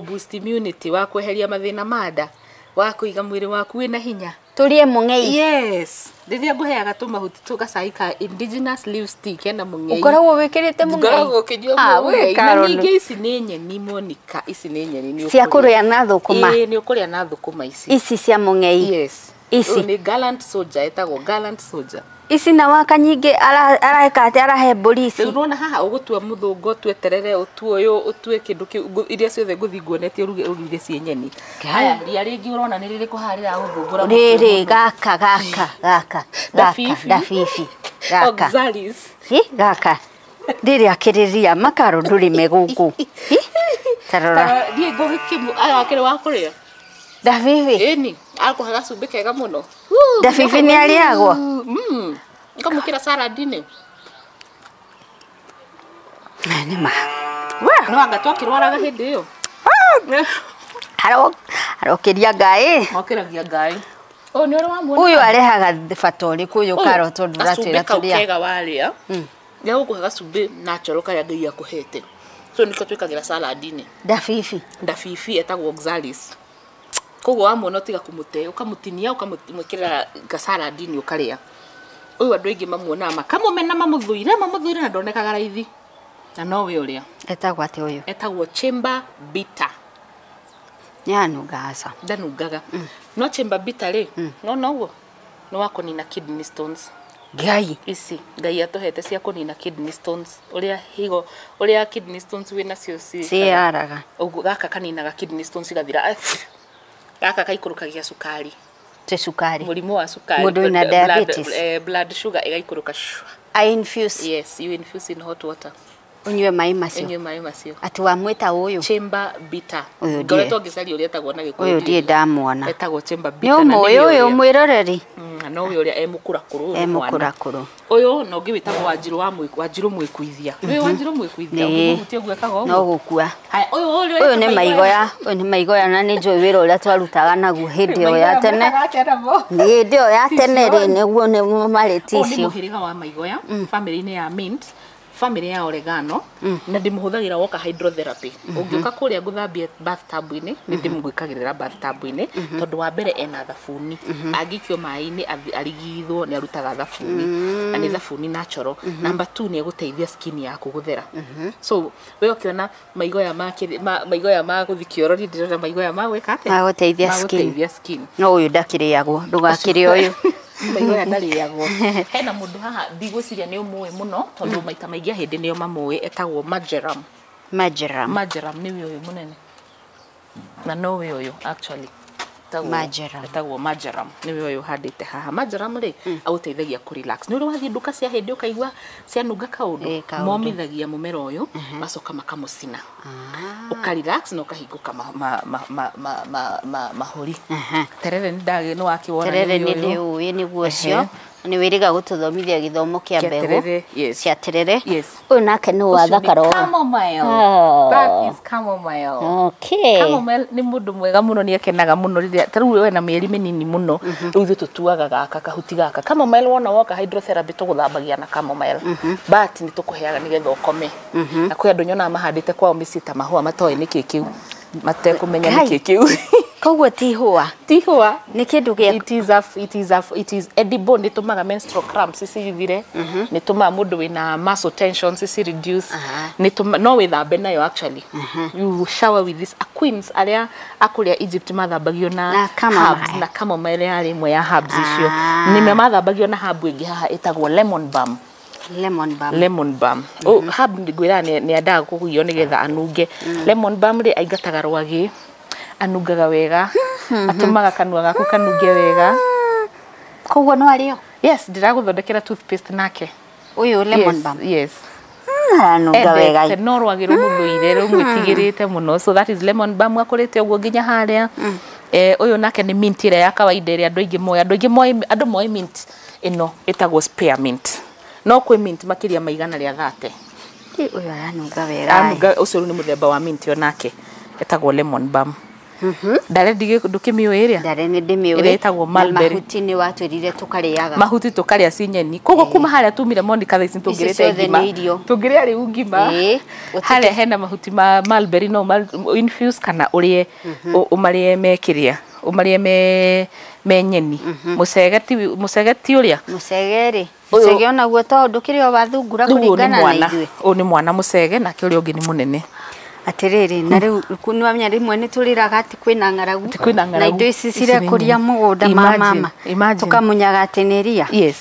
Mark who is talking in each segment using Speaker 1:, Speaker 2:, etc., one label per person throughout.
Speaker 1: Boost immunity, wa kweheria mathĩna ma nda, wa kũiga mwĩrĩ waku wĩna hinya.
Speaker 2: Tũrĩe mũng'ei?
Speaker 1: Yes, rĩrĩa ngũheaga tũmahuti tũgacai ka indigenous leaves tea kena mũng'ei.
Speaker 2: Ũkoragwo wĩkĩrĩte mũng'ei?
Speaker 1: Ngoragwo ũkĩnyua
Speaker 2: Ah, we
Speaker 1: mũng'ei. Na
Speaker 2: Carol.
Speaker 1: ningĩ ici nĩ nyeni, Monica, ici nĩ nyeni nĩ
Speaker 2: Cia
Speaker 1: ũkũrĩa.
Speaker 2: kũrĩa na thũkũma?
Speaker 1: Ĩĩ, nĩ ũkũrĩa na thũkũma ici.
Speaker 2: Ici cia mũng'ei?
Speaker 1: Yes.
Speaker 2: Ici?
Speaker 1: Ũyũ nĩ gallant soldier, ĩtagwo gallant soldier.
Speaker 2: Ici na waka nyingĩ areka atĩ arahe mbũri ici?
Speaker 1: Rĩu nĩwona haha ũgũtua mũthũngũ, ũtue terere, ũtue ũyũ, ũtue kĩndũ kĩu, iria ciothe ngũthiĩ nguonetie ũruge ũruge ciĩ nyeni. Haya, ria rĩngĩ ũrona nĩ rĩrĩkũ haha rĩragũthũngũra mũtwe
Speaker 2: Rĩrĩ
Speaker 1: mũno?
Speaker 2: Gaka gaka gaka gaka.
Speaker 1: Ndabibi.
Speaker 2: Ndabibi gaka.
Speaker 1: Oxalis.
Speaker 2: Hi, gaka rĩrĩ akĩrĩria makaro ndũrĩme gũkũ. Hi, tarora.
Speaker 1: Ta niĩ ngũgĩkĩmu aya akĩrĩ wa kũrĩa.
Speaker 2: Ndabibi.
Speaker 1: Ĩni, akũhe gacumbĩ kega mũno.
Speaker 2: Ndabibi nĩ arĩagwo?
Speaker 1: Ngamũkĩra salad-inĩ.
Speaker 2: Nĩ ma.
Speaker 1: No anga twakĩrwaraga hĩndĩ ĩyo.
Speaker 2: Arokĩria ngaĩ.
Speaker 1: Okĩragia ngaĩ. Ũyũ nĩ ũrĩ wamuona?
Speaker 2: Ũyũ arehaga bata ũrĩkũ ũyũ karo tondũ
Speaker 1: Gacumbĩ
Speaker 2: ũratwĩra
Speaker 1: kau
Speaker 2: tũrĩa?
Speaker 1: kega warĩa. Nĩgũkũhe gacumbĩ natural karĩa Ngai akũhete. So nĩko twĩkagĩra salad-inĩ.
Speaker 2: Ndabibi.
Speaker 1: Ndabibi etagwo oxalis. Koguo wamuona ũtiga kũmũte, ũkamũtinia, ũkamwĩkĩra gasalad-inĩ ũkarĩa. Ũyũ andũ aingĩ mamuonaga makamũmena, mamũthũire, mamũthũire na ndonekaga raithi. Na nowe ũrĩa.
Speaker 2: Etagwo atĩa ũyũ?
Speaker 1: Etagwo chamber bitter.
Speaker 2: Nĩ anungaga ca?
Speaker 1: Ndanungaga. No chamber bitter rĩ, nona ũguo? Nĩ wa kũnina kidney stones.
Speaker 2: Ngai.
Speaker 1: Ici Ngai atũhete cia kũnina kidney stones. Ũrĩa higo, ũrĩa kidney stones wĩnacio ci
Speaker 2: Ciaraga.
Speaker 1: Ũguo gaka kaninaga kidney stones cigathira. Gaka kaikũrũkagia cukari.
Speaker 2: Te cukari.
Speaker 1: Mũrimũ wa cukari.
Speaker 2: Mũndũ wĩna diabetes.
Speaker 1: Blood sugar ĩgaikũrũka shwa.
Speaker 2: I infuse.
Speaker 1: Yes, you infuse in hot water.
Speaker 2: Ũnyue maĩ macio.
Speaker 1: Ũnyue maĩ macio.
Speaker 2: Atĩ wamwĩta ũyũ?
Speaker 1: Chamber bitter.
Speaker 2: Ũyũ ndiĩ.
Speaker 1: Ngoretwo ngĩcaria ũrĩa etagwo na Gĩkũyũ.
Speaker 2: Ũyũ ndiĩ ndamwona.
Speaker 1: Etagwo chamber
Speaker 2: Nĩ
Speaker 1: bitter. Na
Speaker 2: ũmũĩ
Speaker 1: nĩwe
Speaker 2: ũyũ
Speaker 1: ũrĩa.
Speaker 2: mwĩroreri?
Speaker 1: Na nowe ũrĩa e mũkũrakũrũ, ũyũ
Speaker 2: E
Speaker 1: nĩ mwana.
Speaker 2: mũkũrakũrũ.
Speaker 1: Ũyũ na ũngĩ wĩtagwo Wanjirũ wa Wanjirũ mwĩkuithia. Nĩũĩ Wanjirũ mwĩkuithia?
Speaker 2: Nĩ.
Speaker 1: Ũngĩmũhutia ũguo ekaga ũguo.
Speaker 2: No gũkua.
Speaker 1: Haya, ũyũ ũrĩa
Speaker 2: Ũyũ nĩ maigoya, ũyũ nĩ maigoya na nĩ njũĩ wĩra ũrĩa twarutaga naguo hĩndĩ ĩyo ya tene. Hĩndĩ ĩyo ya tene rĩ, nĩguo nĩ marĩ
Speaker 1: Ũyũ nĩ
Speaker 2: tissue.
Speaker 1: mũhĩrĩga wa maigoya, family-inĩ ya mint, family ya oregano, na ndĩmũhũthagĩra woka hydrotherapy. Ũngĩũka kũrĩa ngũthambie bathtub-inĩ, nĩ ndĩmũgwĩkagĩrĩra bathtub-inĩ, tondũ wa mbere ena thabuni. Angĩikio maĩ-inĩ arigithwo nĩ arutaga thabuni, na nĩ thabuni natural. Number 2 nĩ egũteithia skin yaku gũthera. So we ũkĩona maigoya ma maigoya ma gũthiĩ kĩoro, niĩ ndĩrona maigoya ma gwĩka atĩa?
Speaker 2: Ma gũteithia skin.
Speaker 1: Ma gũteithia skin.
Speaker 2: No ũyũ ndakĩrĩagwo, ndũgakĩrĩe ũyũ.
Speaker 1: Maigoya ndarĩagwo. Hena mũndũ haha ndigwĩciria nĩ ũmũĩ mũno, tondũ maita maingĩ ahĩndĩ nĩo mamũĩ, etagwo marjoram.
Speaker 2: Marjoram.
Speaker 1: Marjoram nĩwe ũyũ mũnene. Na nowe ũyũ actually.
Speaker 2: Marjoram.
Speaker 1: Etagwo marjoram. Nĩwe ũyũ ũhandĩte haha. Marjoram rĩ, agũteithagia kũ relax. Nĩ ũrĩ wathiĩ nduka cia hĩndĩ ũkaigua cianunga kaũndũ?
Speaker 2: Ĩ, kaũndũ.
Speaker 1: Momithagia mũmera ũyũ, macoka makamũcina. Ũka relax na ũkahingũka mahũri. Terere nĩ ndagĩ nĩ wakĩwona
Speaker 2: Terere
Speaker 1: nĩ
Speaker 2: nĩ
Speaker 1: ũyũ.
Speaker 2: ndĩũĩ nĩguo ũcio. Nĩ wĩrĩga gũtũthomithia gĩthomo kĩa
Speaker 1: Kĩa
Speaker 2: mbegũ
Speaker 1: terere, yes.
Speaker 2: cia terere.
Speaker 1: Yes.
Speaker 2: Ũyũ nake nĩ
Speaker 1: Ũcio nĩ
Speaker 2: wathakara ũũ.
Speaker 1: chamomile.
Speaker 2: Oh.
Speaker 1: That is chamomile.
Speaker 2: Okay.
Speaker 1: Chamomile nĩ mũndũ mwega mũno, nĩ akenaga mũno rĩrĩa ta rĩu wena mĩeri mĩnini mũno, rĩu ithuĩ tũtuaga gaka kahuti gaka. Chamomile wona woka hydrotherapy tũgũthambagia na chamomile. But nĩ tũkũheaga nĩgetha ũkome. Na kwĩ andũ nyonaga mahandĩte kwao mĩciĩ ta mahũa matoĩ nĩkĩ kĩu. Matekũmenya
Speaker 2: Kai.
Speaker 1: nĩkĩ kĩu.
Speaker 2: Koguo ti hũa.
Speaker 1: Ti hũa.
Speaker 2: Nĩ kĩndũ gĩa
Speaker 1: It is edible, nĩ tũmaga menstrual cramps cithire, nĩ tũmaga mũndũ wĩna muscle tensions ci reduce, nĩ tũma no wĩthambe nayo actually. You shower with this. A queens arĩa akũrĩa Egypt mathambagio na
Speaker 2: Na chamomile.
Speaker 1: herbs, na chamomile yarĩ ĩmwe ya herbs icio. Nĩ mathambagio na herb ĩngĩ haha ĩtagwo lemon balm.
Speaker 2: Lemon balm.
Speaker 1: Lemon balm. Oh, herb ngwĩra nĩ endaga kũguyio nĩgetha anunge. Lemon balm rĩ, aingataga rwagĩ, anungaga wega, atũmaga kanua gaku kanunge wega.
Speaker 2: Koguo no arĩo?
Speaker 1: Yes, ndĩragũthondekera toothpaste nake.
Speaker 2: Ũyũ lemon
Speaker 1: Yes,
Speaker 2: balm.
Speaker 1: yes.
Speaker 2: Aranunga wega.
Speaker 1: Endete no rwagĩ rũmũthũire, rũmwĩtigĩrĩte mũno. So that is lemon balm akũrĩte ũguo nginya harĩa. Ũyũ nake nĩ mint ĩrĩa ya kawaida ĩrĩa andũ aingĩ moĩ. Andũ aingĩ moĩ, andũ moĩ mint ĩno ĩtagwo spearmint. No kwĩ mint makĩria ma igana rĩa 30.
Speaker 2: Ĩ, ũyũ aranunga wega.
Speaker 1: Aranunga, ũcio rĩu nĩ mũthemba wa mint o nake. Ĩtagwo lemon balm. Ndare ndũkĩmĩũĩ ĩrĩa?
Speaker 2: Ndare nĩ ndĩmĩũĩ.
Speaker 1: Ĩrĩa ĩtagwo mulberry.
Speaker 2: Mahuti nĩ watwĩrire tũkarĩaga.
Speaker 1: Mahuti tũkarĩa ci nyeni. Koguo kuma harĩa tumire Monica thaa ici tũngĩrĩte ngima. Tũngĩrĩa rĩu ngima. Harĩa hena mahuti ma mulberry no infuse kana ũrĩe ũmarĩe me kĩrĩa. Ũmarĩe me nyeni. Mũcege ti ũrĩa?
Speaker 2: Mũcege rĩ. Mũcege onaguo to ndũkĩrĩ o wa thungura kũringana na ithuĩ.
Speaker 1: Ũyũ nĩ mwana mũcege nake ũrĩa ũngĩ nĩ mũnene.
Speaker 2: Atĩrĩrĩ na rĩu nĩwamenya rĩmwe nĩ tũrĩraga atĩ kwĩna ng'aragu. Na indo ici cirekũria mũgũnda ma mama. Tũkamunyaga atĩ nĩ ria.
Speaker 1: Yes.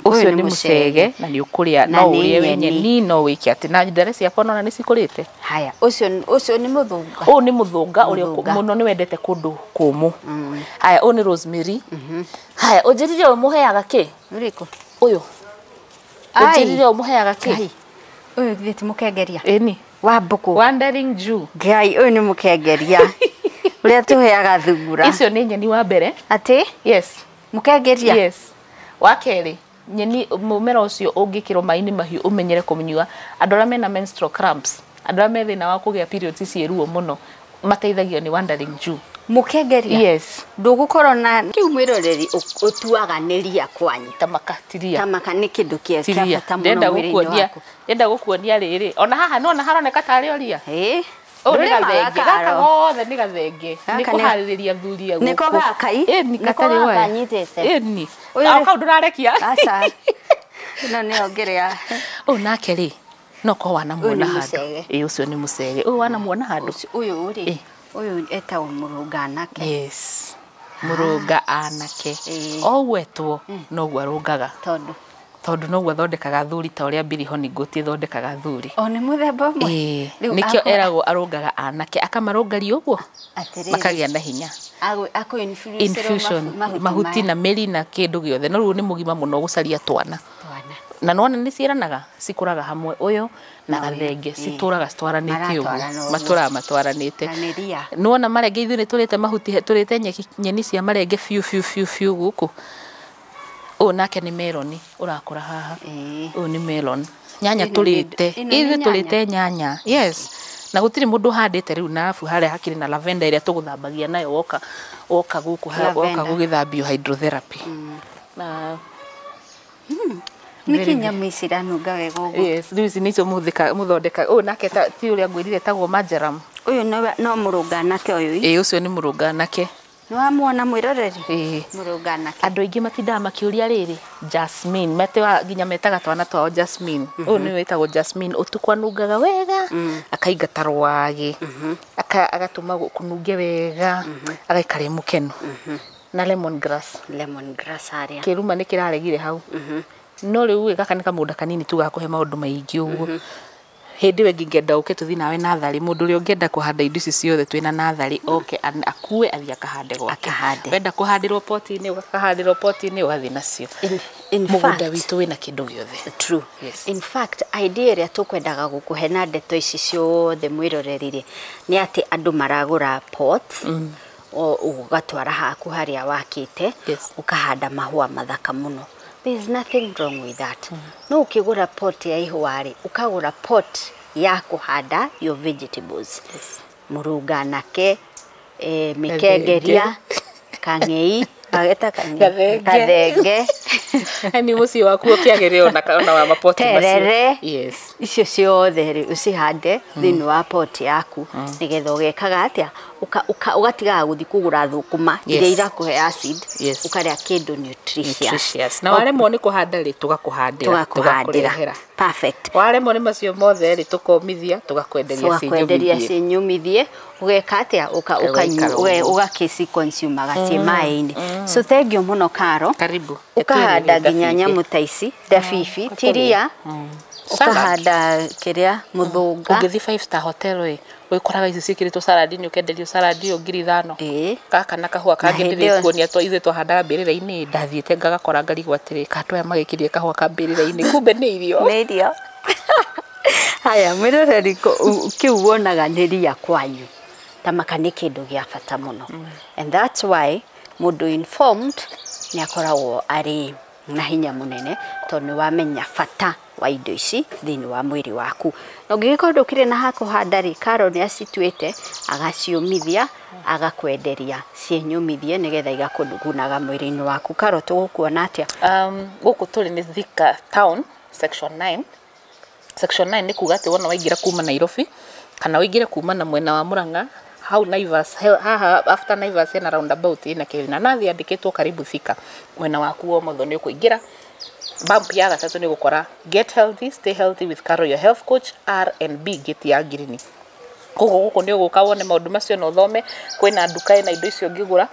Speaker 1: Ũcio nĩ mũcege na nĩ ũkũrĩa no ũrĩe wĩ nyeni no wĩke atĩ na ndare ciakwa nona nĩ cikũrĩte.
Speaker 2: Haya, ũcio nĩ mũthũnga.
Speaker 1: Ũyũ nĩ mũthũnga ũrĩa mũno nĩ wendete kũndũ kũmũ. Haya, ũyũ nĩ rosemary. Haya, ũnjĩrire ũyũ mũheaga kĩ?
Speaker 2: Ũrĩkũ?
Speaker 1: Ũyũ. Ũnjĩrire ũyũ mũheaga kĩ?
Speaker 2: Ũyũ githĩ ti mũkengeria?
Speaker 1: Ĩni.
Speaker 2: Wa mbũkũ.
Speaker 1: Wandering Jew.
Speaker 2: Ngai, ũyũ nĩ mũkengeria. Ũrĩa tũheaga thungura.
Speaker 1: Icio nĩ nyeni wa mbere.
Speaker 2: Atĩ?
Speaker 1: Yes.
Speaker 2: Mũkengeria?
Speaker 1: Yes. Wa kerĩ, nyeni mũmera ũcio ũngĩkĩrwo maĩ-inĩ mahiũ ũmenyere kũmũnyua. Andũ arĩa mena menstrual cramps, andũ arĩa me thĩna wa kũgĩa periods ciĩ ruo mũno, mateithagio nĩ Wandering Jew.
Speaker 2: Mũkengeria?
Speaker 1: Yes.
Speaker 2: Ndũgũkorwo na kĩu mwĩroreri ũtuaga nĩ ria kwanyu.
Speaker 1: Tamaka ti ria.
Speaker 2: Tamaka nĩ kĩndũ kĩa bata mũno mwĩrĩ-inĩ waku.
Speaker 1: Ndenda gũkuonia rĩrĩ. Ona haha nĩwona haroneka tarĩ o ria.
Speaker 2: Ĩĩ.
Speaker 1: Ũyũ nĩ gathenge. Gaka gothe nĩ gathenge. Nĩ kũharĩrĩria thuri a gũkũ.
Speaker 2: Nĩko gaka i?
Speaker 1: Ĩni gatarĩ waya.
Speaker 2: Kanyitĩte.
Speaker 1: Ĩni. O kau ndũrarekia.
Speaker 2: Aca. Ĩno nĩyo ngĩrĩa.
Speaker 1: Ũyũ nake rĩ, no korwo wanamuona handũ. Ĩĩ ũcio nĩ mũcege. Ũyũ wanamuona handũ.
Speaker 2: Ũyũ rĩ. Ũyũ etagwo mũrũnga anake.
Speaker 1: Yes. Mũrũnga anake. O ũguo etwo noguo arũngaga. Tondũ noguo athondekaga thuri ta ũrĩa Billy Honeygoat ĩthondekaga thuri.
Speaker 2: O nĩ mũthemba ũmwe.
Speaker 1: Nĩkĩo eragwo arũngaga anake akamarũngaria ũguo makagĩa na hinya. Infusion mahuti na mĩri na kĩndũ gĩothe. No rĩu nĩ mũgima mũno gũcaria twana. Na nĩwona nĩ ciĩranaga cikũraga hamwe ũyũ na gathenge citũraga citwaranĩte ũguo matũraga matwaranĩte. Nĩwona marenge ithuĩ nĩ tũrĩte mahuti tũrĩte nyeni cia marenge biũ biũ biũ biũ gũkũ. Ũyũ nake nĩ melon ũrakũra haha. Ũyũ nĩ melon. Nyanya tũrĩte. Ithuĩ tũrĩte nyanya. Yes. Na gũtirĩ mũndũ ũhandĩte rĩu na arabu harĩa hakĩrĩ na lavender ĩrĩa tũgũthambagia nayo woka woka gũkũ woka gũgĩthambio hydrotherapy. Na
Speaker 2: Nĩkĩ nyamũ ici iranunga wega ũguo?
Speaker 1: Yes, rĩu ici nĩcio mũthondeka. Ũyũ nake ti ũrĩa ngwĩrire etagwo marjoram.
Speaker 2: Ũyũ no mũrũnga anake ũyũ.
Speaker 1: Ĩĩ ũcio nĩ mũrũnga anake.
Speaker 2: Nĩwamuona mwĩroreri?
Speaker 1: Ĩĩ.
Speaker 2: Mũrũnga anake.
Speaker 1: Andũ aingĩ matindaga makĩũria rĩrĩ Jasmine, metewa nginya metaga twana twao Jasmine. Ũyũ nĩwe wĩtagwo Jasmine, ũtukũ anungaga wega, akaingata rwagĩ, agatũma kũnunge wega, agaikara e mũkenu. Na lemon grass.
Speaker 2: Lemon grass harĩa.
Speaker 1: Kĩruma nĩ kĩraregire hau. No rĩu gaka nĩ kamũgũnda kanini tu gakũhe maũndũ maingĩ ũguo. Hĩndĩ ĩyo ĩngĩ ingĩenda ũke tũthiĩ nawe natharĩ, mũndũ ũrĩa ũngĩenda kũhanda indo ici ciothe twĩna natharĩ oke akue athiĩ akahande gwake. Wenda kũhandĩrwo poti-inĩ ũgakahandĩrwo poti-inĩ ũgathiĩ nacio. Mũgũnda witũ wĩna kĩndũ gĩothe.
Speaker 2: True.
Speaker 1: Yes.
Speaker 2: In fact, idea ĩrĩa tũkwendaga gũkũhe na ndeto ici ciothe mwĩroreri rĩ, nĩ atĩ andũ maragũra pots, ũgatwara haku harĩa wakĩte, ũkahanda mahũa mathaka mũno. There is nothing wrong with that. No ukigura pot ya ihũa rĩ, ukagura pot ya kũhanda your vegetables.
Speaker 1: Yes.
Speaker 2: Mũrũnga anake, mĩkengeria, kang'ei, ageta kang'ei, gathenge.
Speaker 1: Yaani mũciĩ waku ũkĩagĩrĩre ona wa mapoti macio.
Speaker 2: Terere.
Speaker 1: Yes.
Speaker 2: Icio ciothe rĩ ũcihande thĩinĩ wa pot yaku nĩgetha ũgekaga atĩa ũgatigaga gũthiĩ kũgũra thũkũma iria irakũhe acid, ũkarĩa kĩndũ nutritious.
Speaker 1: Na waremwo nĩ kũhanda rĩ tũgakũhandĩra, tũgakũrehera.
Speaker 2: Perfect.
Speaker 1: Waremwo nĩ macio mothe rĩ tũkomithia tũgakwenderia
Speaker 2: ciĩ nyũmithie, ũgeka atĩa ũgakĩci consume ciĩ maĩ-inĩ. So thank you mũno Caro.
Speaker 1: Karibu.
Speaker 2: Ũkahanda nginya nyamũ ta ici, ndabibi, tiria, ũkahanda kĩrĩa mũthũnga.
Speaker 1: Ũngĩthiĩ 5 star hotel ĩ, ũkoraga icio ciĩkĩrĩtwo salad-inĩ ũkenderio salad ĩyo 5,000. Gaka na kahũa kangĩ ndĩrĩkuonia ithuĩ twahandaga mbĩrĩra-inĩ, ndathiĩte ngagakora ngarigwo atĩrĩ, ka andũ aya magĩkĩrire kahũa ka mbĩrĩra-inĩ, kumbe nĩ irio.
Speaker 2: Nĩ irio. Haya mwĩroreri kĩu wonaga nĩ ria kwanyu. Tamaka nĩ kĩndũ gĩa bata mũno. And that's why mũndũ informed nĩ akoragwo arĩ na hinya mũnene tondũ nĩ wamenya bata wa indo ici thĩinĩ wa mwĩrĩ waku. Na ũngĩgĩkorwo ndũkĩrĩ na hakũhanda rĩ, Carol nĩ acituĩte agaciũmithia agakwenderia ciĩ nyũmithie nĩgetha igakũgunaga mwĩrĩ-inĩ waku. Carol, tũgũkuona atĩa?
Speaker 1: Gũkũ tũrĩ nĩ Thika town section 9. Section 9 nĩ kuga atĩ wona waingĩra kuma Nairobi kana waingĩre kuma na mwena wa Murang'a hau Naivas, haha after Naivas hena roundabout ĩna kĩnanathi yandĩkĩtwo karibu Thika, mwena waku wa ũmotho nĩ ũkũingĩra bump ya gatatũ nĩ ũgũkora get healthy stay healthy with Carol your health coach R&B gate ya ngirini. Koguo gũkũ nĩ ũgũka wone maũndũ macio na ũthome, kwĩna nduka ĩna indo icio ũngĩgũra.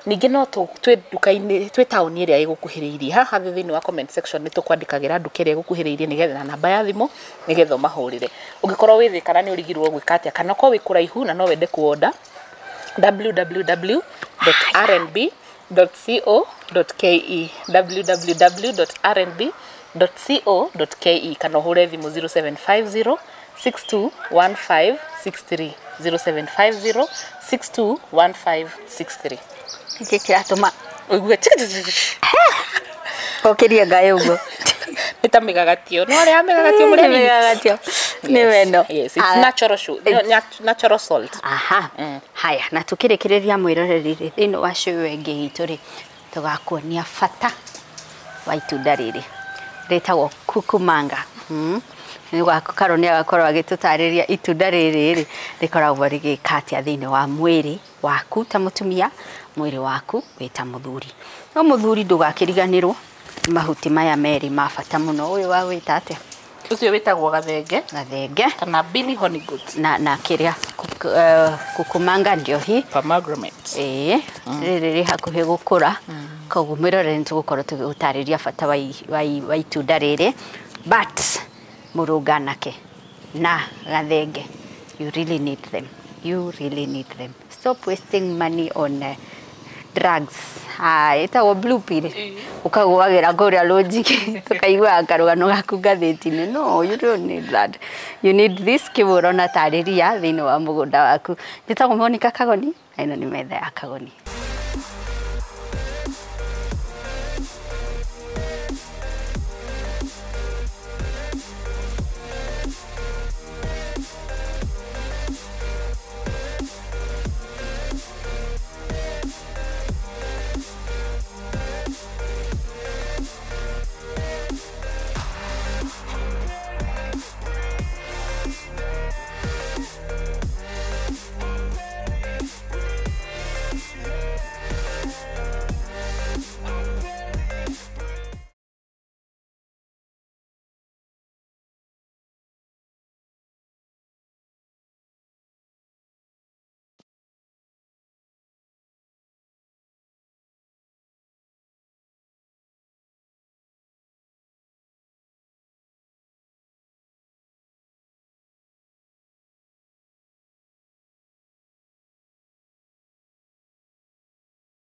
Speaker 1: Ningĩ no twĩ nduka-inĩ, twĩ taũni ĩrĩa ĩgũkuhĩrĩirie. Haha thĩ thĩinĩ wa comment section nĩ tũkwandĩkagĩra nduka ĩrĩa ĩgũkuhĩrĩirie nĩgetha na namba ya thimũ nĩgetha ũmahũrĩre. Ũngĩkorwo wĩ thĩ kana nĩ ũrigirwo gwĩka atĩa, kana ũkorwo wĩ kũraihu na no wende kũ-order, www.rnb.co.ke, www.rnb.co.ke, kana ũhũre thimũ 0750 621563, 0750 621563.
Speaker 2: Nĩkĩ kĩratũma
Speaker 1: ũigue
Speaker 2: ũkĩrie ngaĩ ũguo?
Speaker 1: Nĩ ta mĩgagatio. No rĩa mĩgagatio mũrĩa nini.
Speaker 2: Mĩgagatio nĩ wendo.
Speaker 1: Yes, it's natural natural salt.
Speaker 2: Aha. Haya, na tukĩrĩkĩrĩria mwĩroreri rĩ, thĩinĩ wa show ĩyo ĩngĩ itũ rĩ, tũgakuonia bata wa itunda rĩrĩ rĩtagwo kukumanga. Carol nĩ agakorwo agĩtũtarĩria itunda rĩrĩ rĩ rĩkoragwo rĩgĩka atĩa thĩinĩ wa mwĩrĩ waku ta mũtumia, mwĩrĩ waku wĩ ta mũthuri. No mũthuri ndũgakĩriganĩrwo nĩ mahuti maya merĩ ma bata mũno. Ũyũ wa wĩta atĩa?
Speaker 1: Ũcio wĩtagwo gathenge.
Speaker 2: Gathenge.
Speaker 1: Kana Billy honey goat.
Speaker 2: Na kĩrĩa kukumanga ndio hi.
Speaker 1: Pomegranate.
Speaker 2: Ĩĩ, rĩrĩ rĩ hakuhĩ gũkũra. Koguo mwĩrore nĩ tũgũkorwo tũgĩgũtarĩria bata wa itunda rĩrĩ. But mũrũnganake na gathenge, you really need them. You really need them. Stop wasting money on drugs. Ĩtagwo blue pill. Ũkagũagĩra kũrĩa lojiki tũkaiguaga karũgano gaku ngathĩti-inĩ. No, you don't need that. You need this kĩbũro na tarĩria thĩinĩ wa mũgũnda waku. Njĩtagwo Monica Kagoni na ĩno nĩ metha ya Kagoni.